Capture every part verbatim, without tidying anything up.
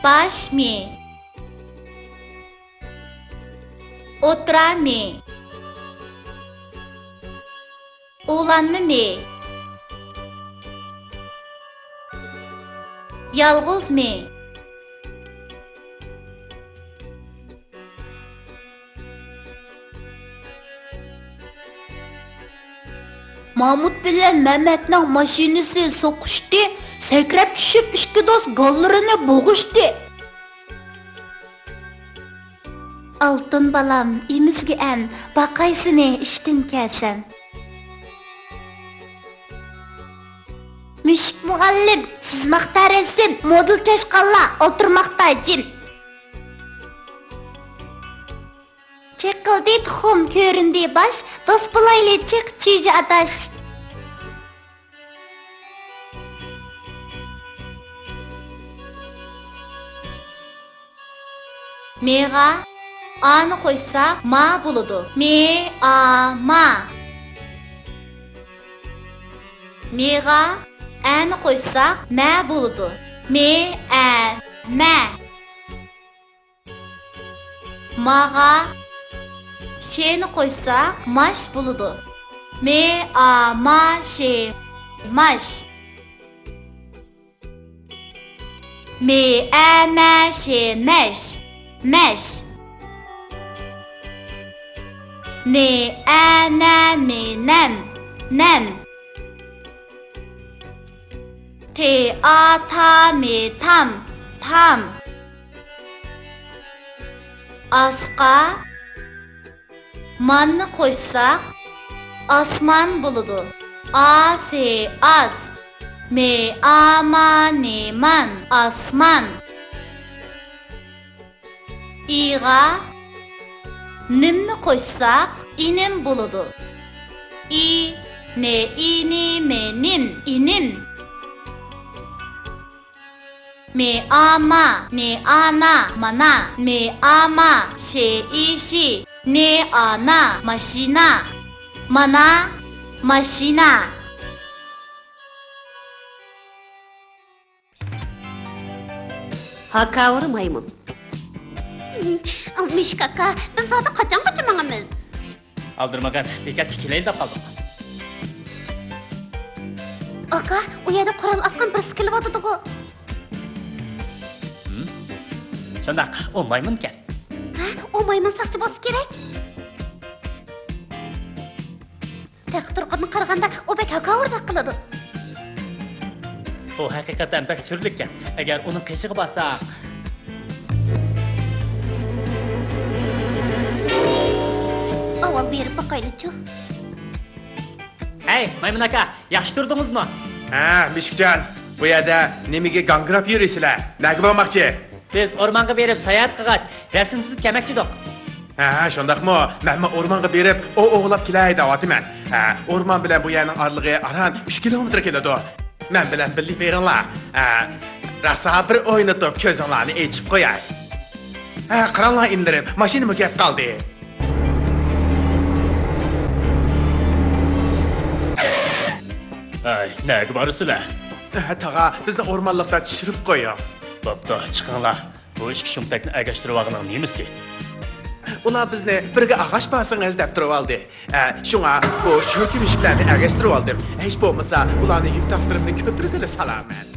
باش مى. ئوتتۇرا مى. ئۇلانما مى. يالغۇز مى. مامۇت بىلەن مەمەتنىڭ ماشىنىسى سوقۇشتى، سەكرەپ چۈشۈپ ئىككى دوست گاللىرىنى بوغۇشتى. ئالتۇن بالام، ئېمىزگە ئەن، باقاي سېنى ئىشتىن كەلسەم. مۈشۈك مۇئەللىم، سىزماقتا رەسىم، مودېل چاشقانلار، ئولتۇرماقتا جىن. چېقىلدى تۇخۇم، كۆرۈندى باش، دوست بولايلى چىق چۈجە ئاداش. مېغا ئانى قوشساق ما بولىدۇ. مې، ئا، ما. مېغا ئەنى قوشساق مە بولىدۇ. مې، ئە، مە. ماغا شېنى قوشساق ماش بولىدۇ. مې، ئا، ما، شې، ماش. مې، ئە، مە، شې، مەش، مەش. نې، ئە، نە، مې، نەم، نەم. تې، ئا، تا، مې، تام، تام. ئاسقا ماننى قوشساق، ئاسمان بولىدۇ. ئا، سې، ئاس. مې، ئا، ما، نې، مان، ئاسمان. ئىغا نىمنى قوشساق، ئىنىم بولىدۇ. ئى، نې، ئى، نى، مې، نىم، ئىنىم. مې، ئا، ما، نې، ئا، نا، مانا. مې، ئا، ما، شې، ئى، شى. نې، ئا، نا، ماشىنا. مانا، ماشىنا. ھاكاۋۇر مايمۇن. مۈشۈك ئاكا، بىز زادى قاچانغىچە ماڭىمىز؟ ئالدىرىمىغىن، بېكەتكە كېلەيلى دەپ قالدۇق. ئاكا، ئۇ يەردە قورال ئاسقان بىرسى كېلىۋاتىدىغۇ. ھىم؟ شۇنداق، ئۇ مايمۇنكەن. ھە، ئۇ مايمۇن ساقچى بولسا كېرەك. تېخى تۇرقىدىن قارىغاندا، ئۇ بەك ھاكاۋۇردەك قىلىدۇ. ئۇ ھەقىقەتەن بەك سۈرلۈككەن. ئەگەر ئۇنىڭ قېشىغا بارساق. ئاۋۋال بېرىپ باقايلىچۇ. ھەي، مايمۇن ئاكا، ياخشى تۇردىڭىزمۇ؟ ھە، مۈشۈكجان، بۇ يەردە نېمىگە گاڭگىراپ يۈرىسىلەر؟ نەگە بارماقچى؟ بىز ئورمانغا بېرىپ ساياھەت قىلغاچ، رەسىم سىزىپ كەلمەكچىدۇق. ھە، شۇنداقمۇ؟ مەنمۇ ئورمانغا بېرىپ ئوۋ ئوۋلاپ كېلەي دەۋاتىمەن. ھە، ئورمان بىلەن بۇ يەرنىڭ ئارىلىقى ئاران ئۈچ كىلومېتىر كېلىدۇ. مەن بىلەن بىللە بېرىڭلار. ھە، راسا بىر ئوينىتىپ كۆزۈڭلارنى ئېچىپ قوياي. ھە، قاراڭلار ئىنىلىرىم، ماشىنىمۇ كەپ قالدى. ھەي، نەگە بارىسىلەر؟ ھە، تاغا، بىزنى ئورمانلىقتا چۈشۈرۈپ قويۇڭ. بوپتۇ، چىقىڭلار. بۇ ئىككى شۇمتەكنى ئەگەشتۈرۈۋالغىنىڭ نېمىسى؟ ئۇلار بىزنى بىرگە ئاغاش بارسىڭىز دەپ تۇرۇۋالدى. ئە، شۇڭا بۇ شۆكە مۈشۈكلەرنى ئەگەشتۈرۈۋالدىم. ھېچ بولمىسا ئۇلارنى يۈك تاقلىرىمنى كۆتۈرگىلى سالارمەن.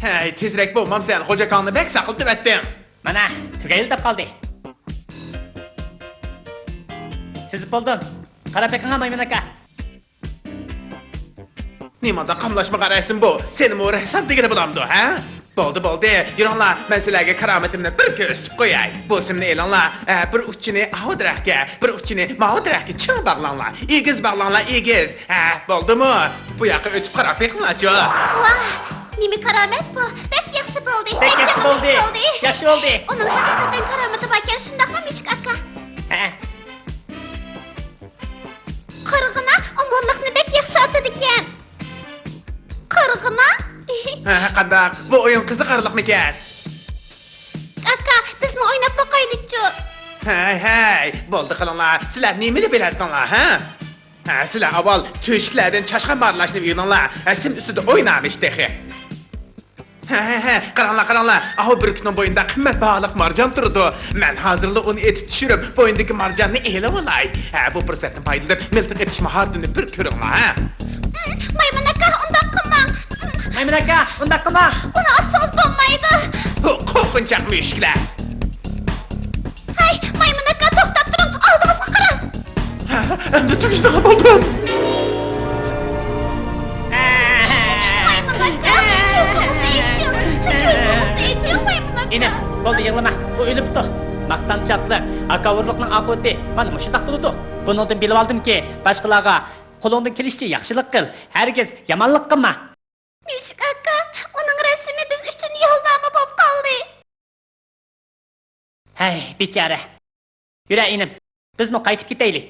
ھەي، تېزرەك بولمامسەن، خوجاكاڭنى بەك ساقلىتىۋەتتىڭ. مانا، تۈگەيلى دەپ قالدى. سىزىپ بولدۇم. قاراپ بېقىڭا، مايمۇن ئاكا. نېمانداق قاملاشمىغان رەسىم بۇ؟ سېنىمۇ رەسسام دېگىلى بولامدۇ، ھە؟ بولدى، بولدى، يۈرۈڭلار، مەن سىلەرگە كارامىتىمنى بىر كۆرسىتىپ قوياي. بۇ سىمنى ئېلىڭلار، ھە، بىر ئۇچىنى ئاۋۇ دەرەخكە، بىر ئۇچىنى ماۋۇ دەرەخكە چىڭ باغلاڭلار. ئېگىز باغلاڭلار، ئېگىز. ھە، بولدىمۇ؟ بۇ ياققا ئۆتۈپ قاراپ بېقىڭلارچۇ. ۋاھ، نېمە كارامەت بۇ؟ بەك ياخشى بولدى، بەك بەك ياخشى بولدى. ياخشى بولدى. ئۇنىڭ ھەقىقەتەن كارامىتى باركەن، شۇنداقمۇ، مۈشۈك ئاكا؟ ھە. قارىغىنا، ئۇ موللاقنى بەك ياخشى ئاتىدىكەن. قارىغىنا. ھە، قانداق؟ بۇ ئويۇن قىزىقارلىقمىكەن؟ ئاكا، بىزمۇ ئويناپ باقايلىچۇ. ھەي، ھەي، بولدى قىلىڭلار. سىلەر نېمىنى بىلەتتىڭلار، ھە؟ ھە، سىلەر ئاۋۋال تۆشۈكلەردىن چاشقان مارىلاشنى ئۆگىنىڭلار. ھە، چىم ئۈستىدە ئوينامىش تېخى. ھە، ھە، ھە، قاراڭلار، قاراڭلار. ئاھۇ بۈركۈتنىڭ بوينىدا قىممەت باھالىق مارجان تۇرىدۇ. مەن ھازىرلا ئۇنى ئېتىپ چۈشۈرۈپ، بوينىدىكى مارجاننى ئېلىۋالاي. ھە، بۇ پۇرسەتتىن پايدىلىنىپ، مىلتىق ئېتىش ماھارىتىنى بىر كۆرۈڭلار، ھە. مايمۇن ئاكا، ئۇنداق قىلماڭ. مايمۇن ئاكا، ئۇنداق قىلماڭ. ئۇنى ئاتسىڭىز بولمايدۇ. بۇ قورقۇنچاق مۈشۈكلەر. ھەي، مايمۇن ئاكا، توختاپ تۇرۇڭ، ئالدىڭىزغا قاراڭ. ھە، ئەمدى تۈگىشىدىغان بولدۇم. مايمۇن ئاكا، كۆزىڭىزنى ئېچىڭ، كۆزىڭىزنى ئېچىڭ، مايمۇن ئاكا. ئىنىم، بولدى، يىغلىما، ئۇ ئۆلۈپتۇ. ماختانچاقلىق، ھاكاۋۇرلۇقنىڭ ئاقىۋىتى مانا مۇشۇنداق بولىدۇ. بۇنىڭدىن بىلىۋالدىمكى، باشقىلارغا قولۇڭدىن كېلىشىچە ياخشىلىق قىل، ھەرگىز يامانلىق قىلما. مۈشۈك ئاكا، ئۇنىڭ رەسىمى بىز ئۈچۈن يولنامە بولۇپ قالدى. ھەي، بىچارە. يۈرە، ئىنىم، بىزمۇ قايتىپ كېتەيلى.